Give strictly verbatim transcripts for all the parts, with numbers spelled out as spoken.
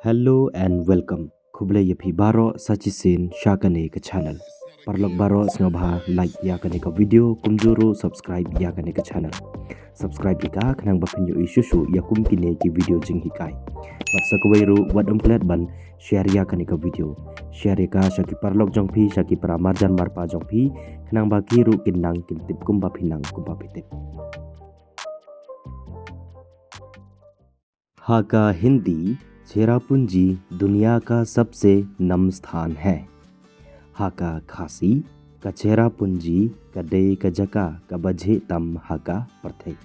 Hello and welcome. Khublei ïa phi baroh sa shisien sha kane ka channel. Paralok baroh sngewbha like ïa kane ka video, kumjuh ruh subscribe ïa kane ka channel. Subscribe ïa ka khnang ba phin ïohi shuh shuh ïa kum kine ki video jinghikai. Bad sa kawei ruh wat ym klet ban share ïa kane ka video. Share ïa ka sha ki paralok jong phi, sha ki para marjan marpa jong phi, khnang ba ki ruh kin nang kin tip kumba phi nang kumba phi tip. Ha ka Hindi, Cherrapunji duniya ka sabse nam sthan hai. Ha ka Khasi, ka Cherrapunji ka dei ka jaka kaba jhieh tam ha ka pyrthei.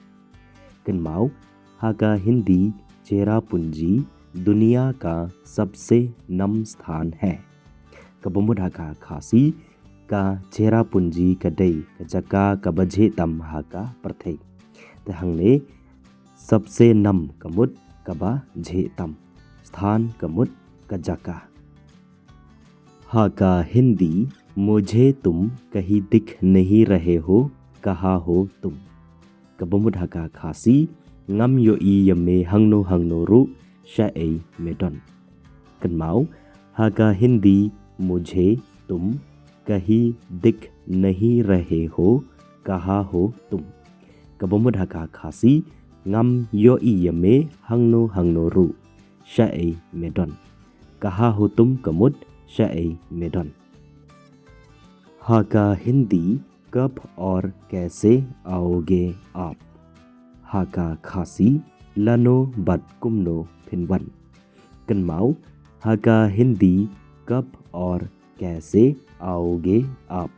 Kynmaw, ha ka Hindi, Cherrapunji duniya ka sabse nam sthan hai. Kaba mut ha ka Khasi, ka Cherrapunji ka dei ka jaka kaba jhieh tam ha ka pyrthei. Te hangne, sabse nam ka mut kaba jhieh tam, sthan ka mut ka jaka. Ha ka Hindi, mujhe tum kahin dikh nahi rahe ho, kahan ho tum. Kaba mut ha ka Khasi, ngam ïohi ïa me hangno hangno ruh, shaei me don. Kynmaw, ha ka Hindi, mujhe tum kahin dikh nahi rahe ho, kahan ho tum. Kaba mut ha ka Khasi, ngam ïohi ïa me hangno hangno ruh, shaei me don. Kahan ho tum ka mut, shaei me don. Ha ka Hindi, kab aur kaise aoge aap? Ha ka Khasi, lano bad kumno phin wan. Kynmaw, ha ka Hindi, kab aur kaise aoge aap?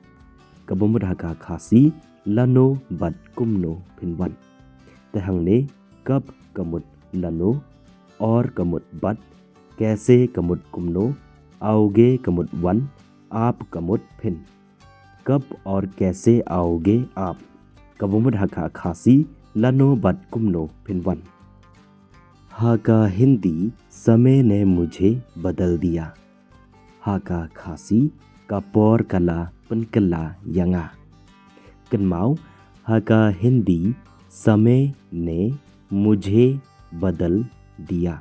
Kaba mut ha ka Khasi, lano bad kumno phin wan. Te hangne, kab ka mut lano, aur ka mut bad, kaise ka mut kumno, aoge ka mut wan, aap ka mut phin. Kab aur kaise aoge aap? Kaba mut ha ka Khasi, lano bad kumno phin wan. Ha ka Hindi, samay ne mujhe badal diya. Ha ka Khasi, ka por ka la pynkylla ïa nga. Kynmaw, ha ka Hindi, samay ne mujhe badal diya.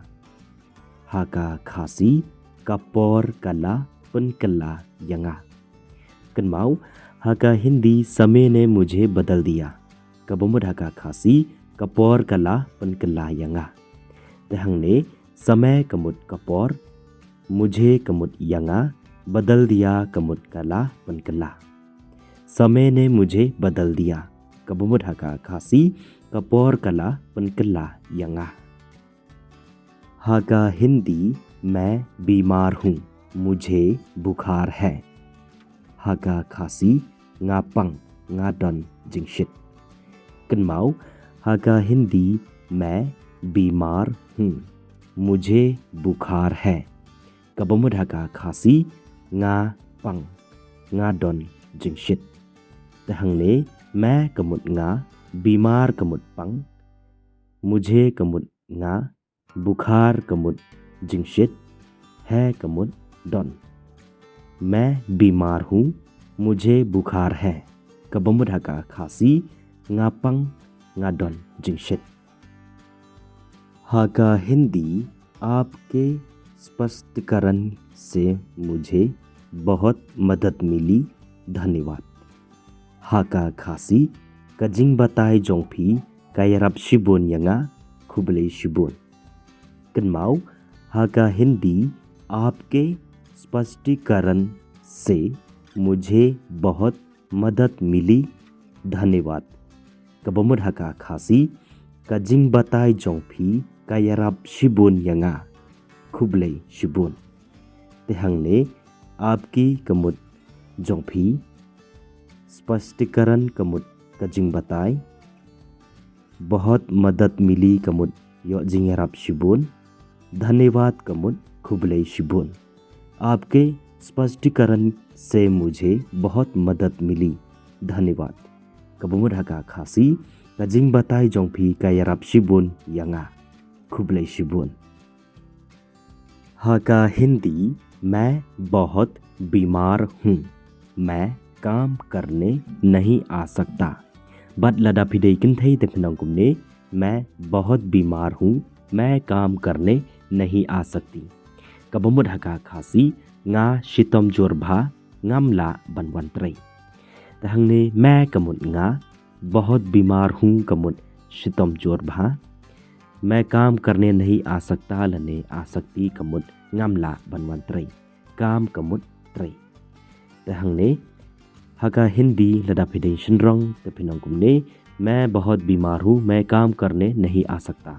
Ha ka Khasi, ka por ka la pynkylla ïa nga. Kynmaw, ha ka Hindi, samay ne mujhe badal diya. Kaba mut ha ka Khasi, ka por ka la pynkylla ïa nga. Te hangne, samay ka mut ka por, mujhe ka mut ïa nga, badal diya ka mut ka la pynkylla. Samay ne mujhe badal diya. Kaba mut ha ka Khasi, ka por ka la pynkylla ïa nga. Ha ka Hindi, main bimar hoon, mujhe bukhar hai. Ha ka Khasi, nga pang, nga don jingshit. Kynmaw, ha ka Hindi, main bimar hoon, mujhe bukhar hai. Kaba mut ha ka Khasi, nga pang, nga don jingshit. Te hangne, main ka mut nga, bimar ka mut pang, mujhe ka mut nga, bukhar ka mut jingshit, hai ka mut don. Main bimar hoon, mujhe bukhar hai. Kaba mut ha ka Khasi, nga pang, nga don jingshit. Ha ka Hindi, aapke spashtikaran se mujhe bahut madad mili, dhanyavad. Ha ka Khasi, ka jingbatai jong phi ka ïarap shibun ïa nga, khublei shibun. Kynmaw, ha ka Hindi, aapke spashtikaran se mujhe bahut madad mili, dhanyavad. Kaba mut ha ka Khasi, ka jingbatai jong phi ka ïarap shibun ïa nga, khublei shibun. Te hangne, aapke ka mut jong phi, spashtikaran ka mut ka jingbatai, bahut madad mili ka mut ïoh jingïarap shibun, dhanyavad ka mut khublei shibun. Aapke spashtikaran se mujhe bahut madad mili, dhanyavad. Kaba mut ha ka Khasi, ka jingbatai jong phi ka ïarap shibun ïa nga, khublei shibun. Ha ka Hindi, main bahut bimar hoon, main kaam karne nahi aa sakta. Bad lada phi dei kynthei te phin ong kumne, main bahut bimar hoon, main kaam karne nahi aa sakti. Kaba mut ha ka Khasi, nga shitom jur bha, ngam lah ban wan trei. Te hangne मैं ka mut nga, बहुत बीमार हूँ ka mut shitom jur bha, मैं काम करने नहीं आ सकता lane आ सकती ka mut ngam lah ban wan trei. काम ka mut trei. Te hangne, ha ka Hindi lada phi dei shynrong te phin ong kumne, मैं बहुत बीमार हूँ, मैं काम करने नहीं आ सकता.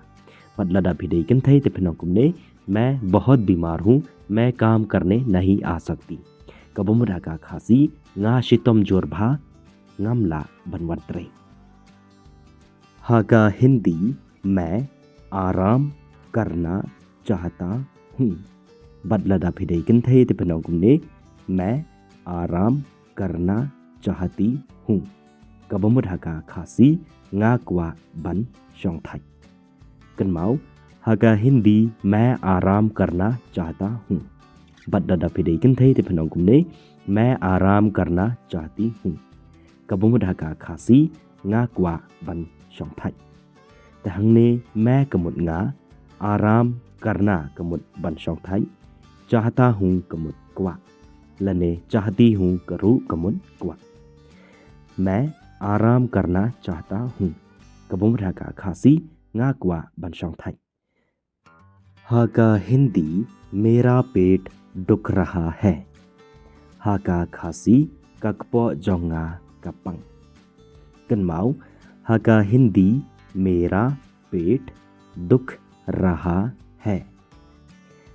Bad lada phi dei kynthei te phin ong kumne, मैं बहुत बीमार हूँ, मैं काम करने नहीं आ सकती. Kaba mut ha ka Khasi, nga shitom jur bha, ngam lah ban wan trei. Ha ka Hindi, मैं आराम करना चाहता हूँ. Bad lada phi dei kynthei te phin ong kumne, मैं आराम करना चाहती हूँ. Kaba mut ha ka Khasi, nga kwah ban shong thait. Kynmaw, ha ka Hindi, मैं आराम करना चाहता हूँ. Bad lada phi dei kynthei te phin ong kumne, मैं आराम करना चाहती हूँ. Kaba mut ha ka Khasi, nga kwah ban shong thait. Te hangne, मैं ka mut nga, आराम करना ka mut ban shong thait, चाहता हूँ ka mut kwah, lane चाहती हूँ ka ruh ka mut kwah. मैं आराम करना चाहता हूँ. Kaba mut ha ka Khasi, nga kwah ban shong thait. Ha ka Hindi, मेरा पेट दुख रहा है. Ha ka Khasi, ka kpoh jong nga ka pang. Kynmaw, ha ka Hindi, मेरा पेट दुख रहा है.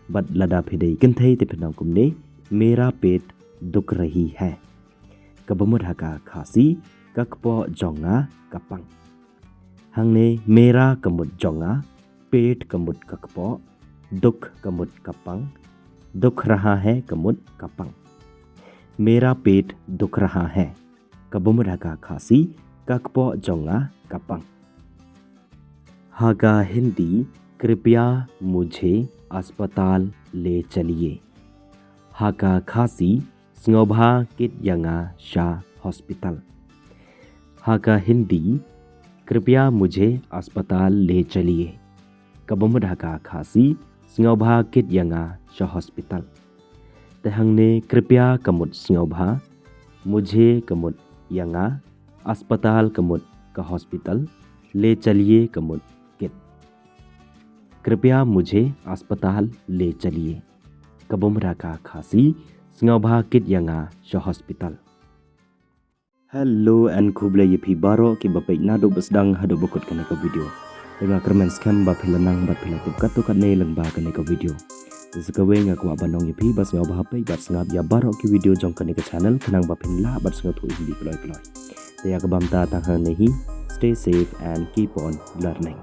Bad lada phi dei kynthei te phin ong kumne, मेरा पेट दुख रही है. Kaba mut ha ka Khasi, ka kpoh jong nga ka pang. Hangne, मेरा ka mut jong nga, पेट ka mut ka kpoh, दुख ka mut ka pang, दुख रहा है ka mut ka pang. मेरा पेट दुख रहा है. Kaba mut ha ka Khasi, ka kpoh jong nga ka pang. Ha ka Hindi, कृपया मुझे अस्पताल ले चलिए. Ha ka Khasi, sngewbha kit ïa nga sha hospital. Ha ka Hindi, कृपया मुझे अस्पताल ले चलिए. Kaba mut ha ka Khasi, sngewbha kit ïa nga sha hospital. Te hangne, कृपया ka mut sngewbha, मुझे ka mut ïa nga, अस्पताल ka mut ka hospital, ले चलिए ka mut kit. कृपया मुझे अस्पताल ले चलिए. Kaba mut ha ka Khasi, sngewbha kit ïa nga sha hospital. Hello and khublei ïa phi baroh kiba peit naduh ba sdang haduh ba kut kane ka video. Te nga kyrmen skhem ba phi la nang bad phi la tip katto katne lyngba kane ka video. Te sa kawei nga kwah ban ong ïa phi ba sngewbha peit bad sngap ïa baroh ki video jong kane ka channel khnang ba phin lah bad sngewthuh Hindi kloi kloi. Te ïa kaba mynta tang hangne hi, stay safe and keep on learning.